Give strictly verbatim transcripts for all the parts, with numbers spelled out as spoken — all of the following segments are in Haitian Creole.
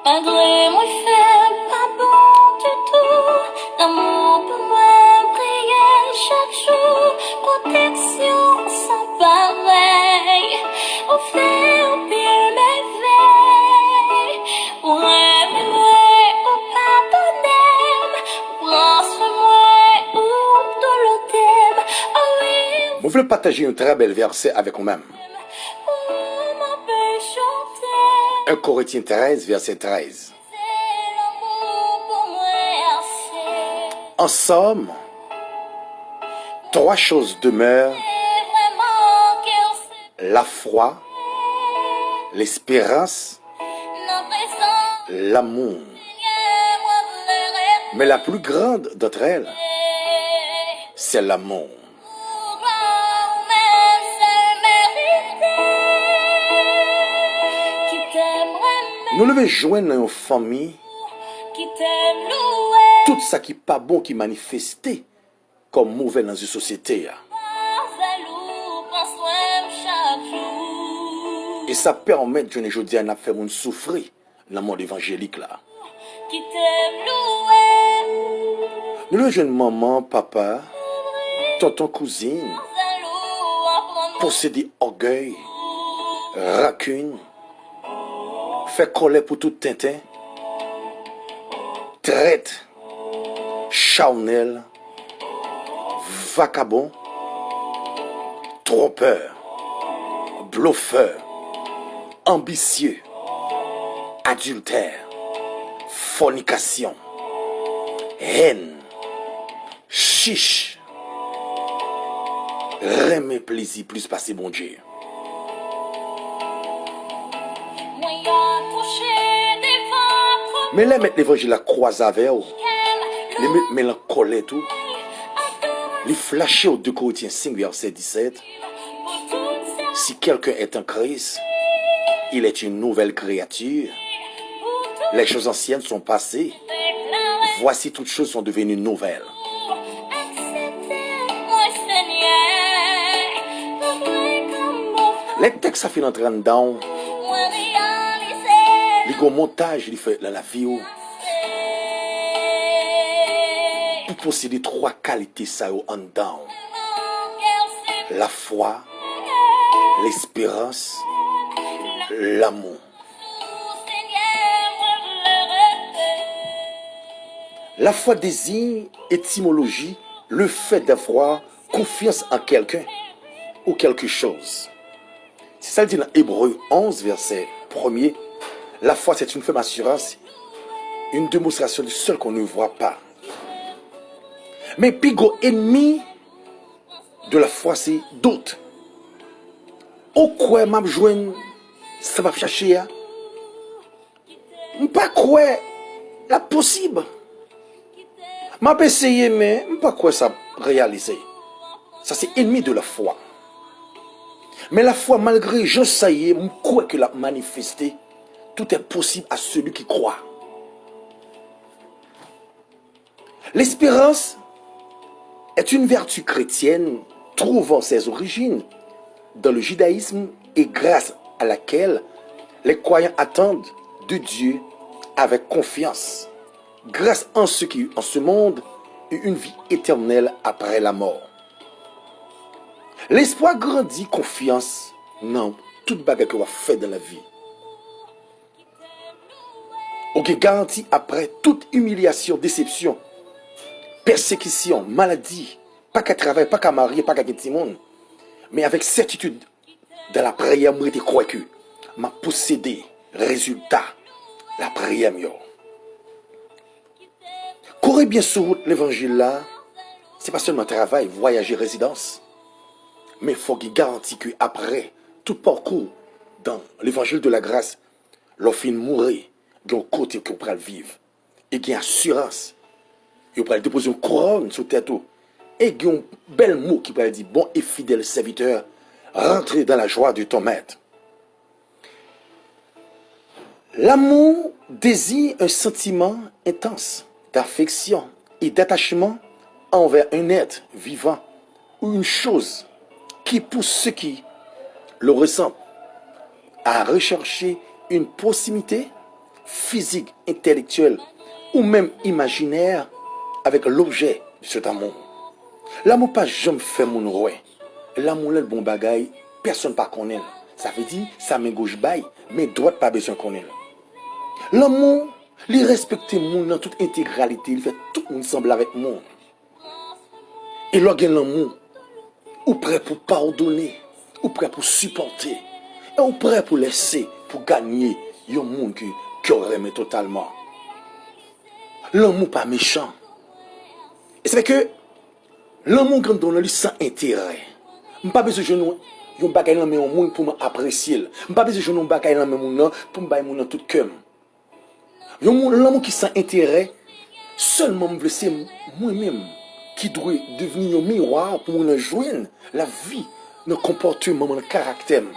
Malgre mwen fèb, pa bon ditou. Lanmou pou mwen brille chak jou. Pwoteksyon san parèy. Ou fè anpil mèvèy. Ou renmen mwen, ou padone m. Ou pran swen mwen, ou doulote m. Oh wi. Mwen vle pataje yon trè bèl vèsè avèk ou menm. Un Corinthiens treize, verset treize. En somme, trois choses demeurent, la foi, l'espérance, l'amour. Mais la plus grande d'entre elles, c'est l'amour. Nou leve jwenn nan yon fanmi tout sa ki pa bon ki manifeste kòm movè nan zye sosyete a. E sa pèmèt jounen jodi a n ap fè moun soufri nan mond evanjelik la. Nou leve jwenn manman, papa, tonton, kouzin, posede ògèy, rakin, fè kòlè pou tout tenten, trèt, chanèl, vakabon, tronpè, blofè, anbisye, adiltè, fònikasyon, hèn, chich, renmen plezi plis pase Bondye. Men lè mèt levanjil la kwaze avè w, li met men l an kòlè tou, li flache w, de Korentyen senk vèsè disèt, si quelqu'un est en Christ, il est une nouvelle créature. Les choses anciennes sont passées. Voici, toutes choses sont devenues nouvelles. Lè tèks sa fin antre anndan w, li gon montaj li fè nan lavi w pou posede twa kalite sa yo anndan w: lafwa, lesperans, lanmou. La foi désigne étymologie le fait d'avoir confiance en quelqu'un ou quelque chose. Se sa l di nan Ebre onz, vèsè premye, la foi, c'est une ferme assurance, une démonstration de ce qu'on ne voit pas. Men pi gwo enmi de la foi, se dout. Ou kwè m ap jwenn sa m ap chache a? M pa kwè l ap posib. M ap eseye, men m pa kwè sa ap reyalize. Sa se enmi de la foi. Men la foi, malgre jan sa ye, m kwè ke l ap manifeste. Tout est possible à celui qui croit. L'espérance est une vertu chrétienne trouvant ses origines dans le judaïsme et grâce à laquelle les croyants attendent de Dieu avec confiance, grâce en ceux qui, en ce monde, ont une vie éternelle après la mort. Lespwa grandi konfyans nan tout bagay ke w ap fè nan lavi. Ou gen garanti apre tout imilyasyon, desepsyon, pèsekisyon, maladi, pa ka travay, pa ka marye, pa ka gen timoun. Men avèk sètitid dan lapriyè, m rete kwè ke m ap posede rezilta lapriyè m yo. Kouri byen sou wout levanjil la, se pa sèlman travay, vwayaje, rezidans, men fò gen garanti ke apre tout pakou dan levanjil de la gras, lè w fin mouri, gen yon kote ke w pral viv. E gen asirans. Yo pral depoze yon kouwòn sou tèt ou. E gen yon bèl mo ki pral di, bon e fidèl sèvitè, rantre dans la joie de ton maître. L'amour désigne un sentiment intense d'affection et d'attachement envers un être vivant ou une chose qui pousse ceux qui le ressentent à rechercher une proximité fizik, entèlektyèl, ou menm imajinè avèk lobjè de cet amour. Lanmou pa janm fè moun wè. Lanmou lè l bon bagay, pèsonn pa konnen l. Sa vle di, sa men goch bay, men dwat pa bezwen konnen l. Lanmou, li respekte moun nan tout entegralite, li fè tout moun sanble avèk moun. E lè w gen lanmou, ou prè pou padone, ou prè pou sipòte, e ou prè pou lese, pou ganye yon moun ke, ke w renmen totalman. Lanmou pa mechan. E se fè ke lanmou grandon nan li san enterè. M pa bezwen jwenn yon, yon bagay nan men yon moun pou m apresye l. M pa bezwen jwenn yon bagay nan men moun nan pou m bay moun nan tout kè m. Yon moun, lanmou ki san enterè, sèlman m vle se mwen menm ki dwe devni yon miwa pou moun nan jwenn lavi nan konpòteman m, nan karaktè m.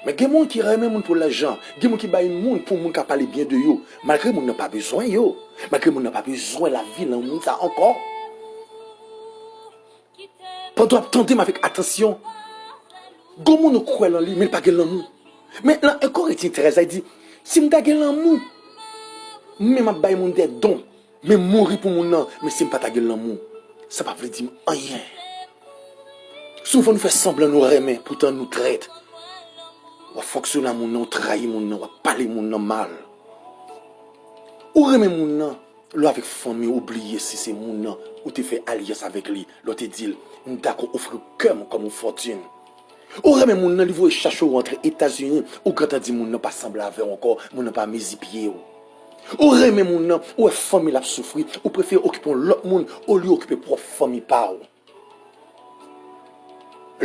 Men gen moun ki renmen moun pou lajan, gen moun ki bay moun pou moun ka pale byen de yo, malgre moun nan pa bezwen yo, malgre moun nan pa bezwen lavi nan moun sa ankò. Pandan w ap tande m avèk atansyon, gon moun ou kwè nan li, men l pa gen lanmou. Men nan en Korentyen trèz la, li di, si m ta gen lanmou, men m ap bay moun de don, men mouri pou moun nan, men si m pa ta gen lanmou, sa p ap vle di m anyen. Souvan nou fè sanblan nou renmen, poutan nou trèt. W ap fonksyone a moun nan, w trayi moun nan, w ap pale moun nan mal. Ou renmen moun nan, lè w avèk fanmi w, ou bliye si se moun nan ou te fè alyans avèk li, lè w te di l, m dakò ofri w kè m kòm yon fòtin. Ou renmen moun nan, li voye chache w antre Etazini, ou gentan di moun nan pa sanble avè w ankò, moun nan pa mezi pye w. Ou renmen moun nan, ou wè fanmi l ap soufri, ou prefere okipe yon lòt moun olye okipe pwòp fanmi pa w.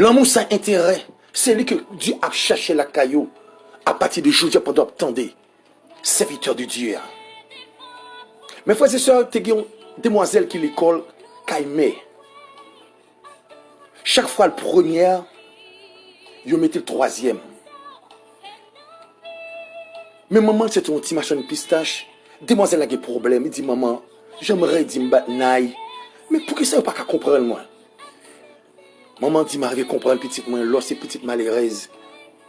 Lanmou san enterè, se li ke Dye ap chache lakay ou apati de jodi a pandan w ap tande sèvitè de Dye a. Men frè e sè, te gen yon demwazèl ki lekòl kay mè. Chak fwa l premyè, yo mete l twazyèm. Men manman l se te yon ti machann pistach. Demwazèl la gen pwoblèm. Li di, manman, jan m redi, m bat nay. Men poukisa yo pa ka konprann mwen? Manman di, m arive konprann pitit mwen, lè w se pitit malerèz,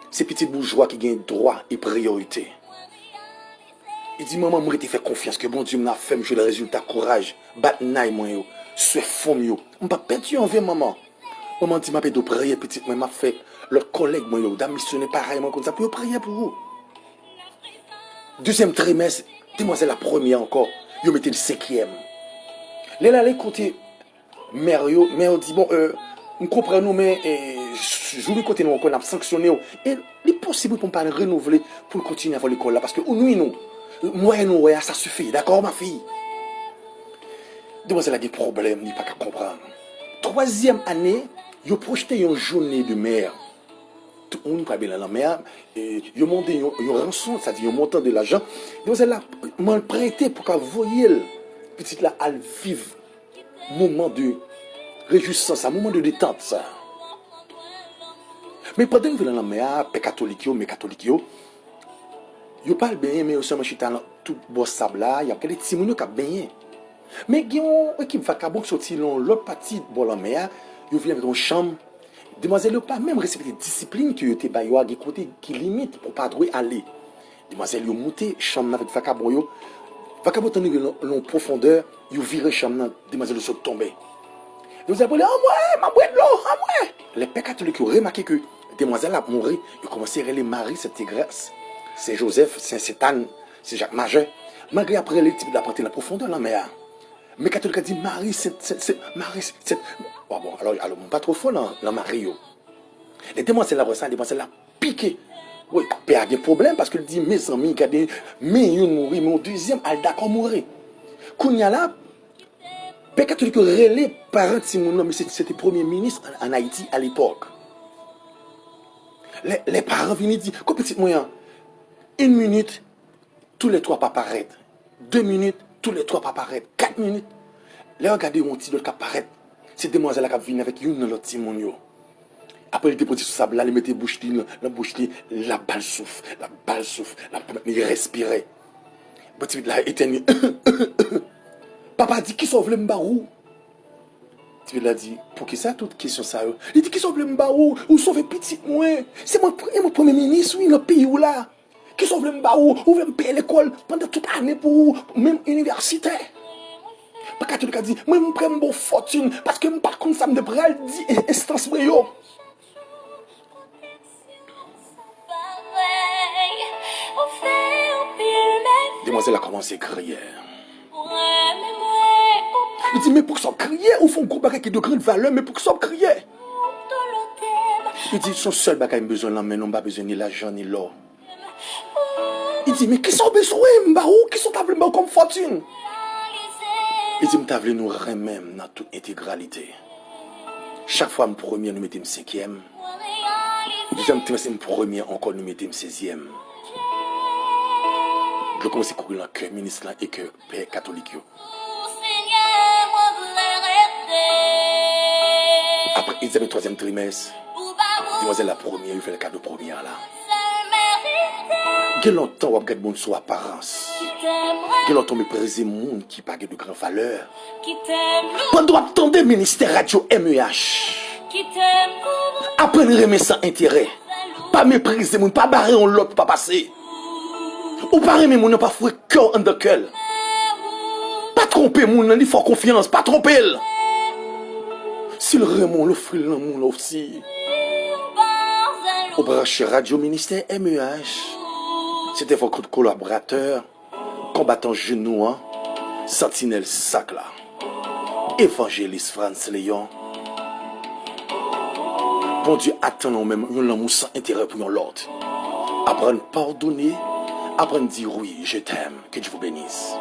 se pitit boujwa ki gen dwa e priyorite. Li di, manman, m rete fè konfyans ke Bondye m nan ap fè m jwenn rezilta kouraj, bat nay mwen yo, swè fon m yo. M p ap pèdi anvè manman. Manman di, m ap ede w priye pitit mwen, m ap fè lòt kòlèg mwen yo, dam misyonè parèy mwen konn sa, pou yo priye pou ou. Dezyèm trimès, demwazèl la premyè ankò, yo mete l senkyèm. Lè l ale kote mè yo, mè yo di, bon, euh, m konprann ou, men, euh, jou li kote nou ankò, n ap sanksyone w. E li posib wi pou m pa renouvle pou l kontinye avè w lekòl la, paske ou nwi nou. Mwayèn ou wè a, sa sifi. Dakò, ma fille? Demwazèl la gen pwoblèm, li pa ka konprann. Twazyèm ane, yo pwojte yon jounen de mè. Tout moun pral benyen nan lanmè a, e yo mande yon, yon ranson, sa di yon montan de lajan. Demwazèl la, man prete pou ka voye l, pitit la al viv moman de rejwisans sa, moman de detant sa. Men pandan yo rive nan lanmè a, pè katolik yo, mè katolik yo, yo pa al benyen, men yo sèlman chita nan tout bò sab la, y ap gade timoun yo k ap benyen. Men gen yon ekip vakabon ki soti nan yon lòt pati bò lanmè a, yo vini avèk yon chanm. Demwazèl yo pa menm respekte disiplin ke yo te ba yo a, gen kote ki limit pou w pa dwe ale. Demwazèl yo moute chanm nan avèk vakabon yo. Vakabon t annive nan, nan yon pwofondè, yo vire chanm nan, demwazèl yo sot tonbe. Demwazèl ap rele, anmwe, m ap bwè dlo, anmwe! Lè pè katolik yo remake ke demwazèl la ap mouri, yo kòmanse rele Mari, Sent Gras, Sen Jozèf, Sen Sentàn, Sen Jak Majè. Malgre y ap rele, ti pitit la ap antre nan pwofondè lanmè a. Men katolik la di, Mari, Sent, Sent, Sent, Mari, Sent. Bon, bon, alò, alò, m pa twò fò nan, nan Mari yo. Lè demwazèl la wè sa, demwazèl la pike. Wi, pè a gen pwoblèm paske l di, mezanmi, gade, men youn mouri, men yon dezyèm al dakò mouri. Kounye a la, pè katolik yo rele paran timoun nan, misye se te premye minis an, an Ayiti alepòk. Lè, lè paran vini di, kote pitit mwen an? Une minute, tous les trois pa parèt. De minit, tous les trois pa parèt. Kat minit, lè yo gade yon ti lòt k ap parèt, se demwazèl la k ap vini avèk youn nan lòt timoun yo. Apre li depoze sou sab la, li mete bouch li nan, nan bouch li, l ap ba l souf, l ap ba l souf, l ap pèmèt li respire. Bon, ti pitit la etène. Papa di, kisa w vle m ba ou? Ti pitit la di, poukisa tout kesyon sa yo? Li di, kisa w vle m ba ou? Ou sove pitit mwen. Se mwen, e mwen premye minis, wi, nan peyi w la. Kisa w vle m ba ou? Ou vle m peye lekòl pandan tout ane pou ou, menm inivèsitè? Pa ka tou ka di, mwen m prè m ba w fòtin, paske m pa t konn sa m te pral di e enstans mwen yo. Demwazèl la kòmanse kriye. Li di, men poukisa w ap kriye? Ou fè yon gwo bagay ki de grande valeur, men poukisa w ap kriye? Li di, se yon sèl bagay m bezwen nan men nou, m pa bezwen ni lajan ni lò. Li di, men kisa w bezwen m ba ou? Kisa w ta vle m ba ou kòm fòtin? Li di, m ta vle nou renmen m nan tout entegralite. Chak fwa m premye, nou mete m senkyèm. Dezyèm trimès, m premye ankò, nou mete m sèzyèm. Dlo kòmanse kouri nan kè minis lan e kè pè katolik yo. Apre egzamen twazyèm trimès, demwazèl la premye, yo fè l kado premye a la. Gen lontan w ap gade moun sou aparans. Gen lontan w meprize moun ki pa gen de gran valè. Pandan w ap tande ministè radyo M E H, aprann renmen san enterè. Pa meprize moun, pa bare yon lòt pou pa pase. Ou pa renmen moun nan, pa foure kè w anndan kè l. Pa twonpe moun nan, li fè w konfyans, pa twonpe l. Si l renmen w, l ofri l lanmou l osi. Ou branche radyo ministè M E H. Se te fò kout kolaboratè, konbatan jenou an, santinèl sak la, evanjelis Frantz Léon. Bondye atann ou menm yon lanmou san enterè pou yon lòt. Aprann padone, aprann di wi, je t'aime. Que Dieu vous bénisse.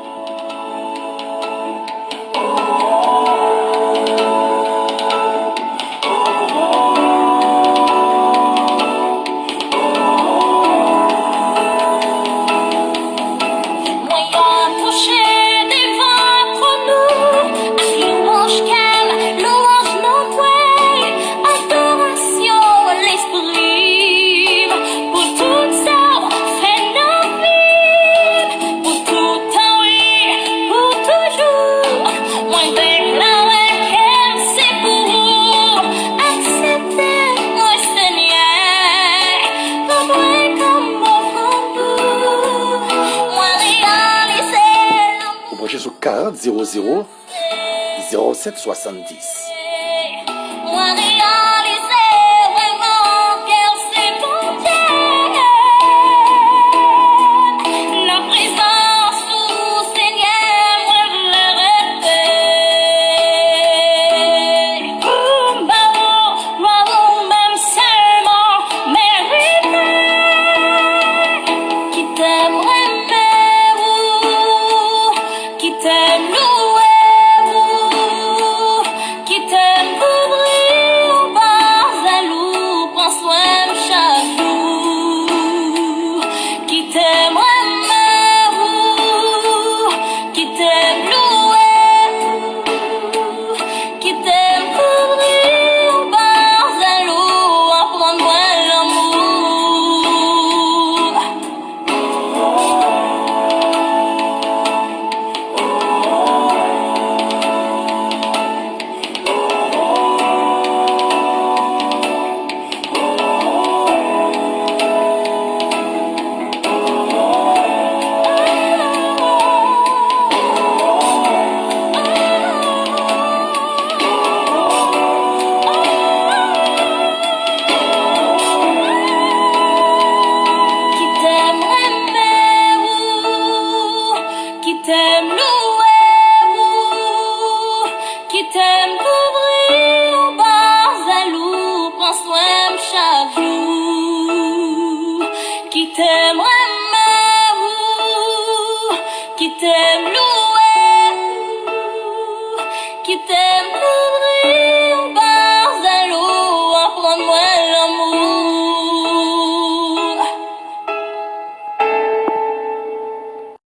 Mwen atouche devan twòn ou, ak louwanj kè m, louwanj non mwen, adorasyon lespri m, pou tout sa w fè nan vi m, pou tout tan, wi, pou toujou. Mwen deklare ke se pou ou. Aksepte mwen, Senyè, pou mwen kòm ofrann pou ou. Mwen reyalize lanmou. Ou branche sou karant zewo zewo zewo sèt swasanndis.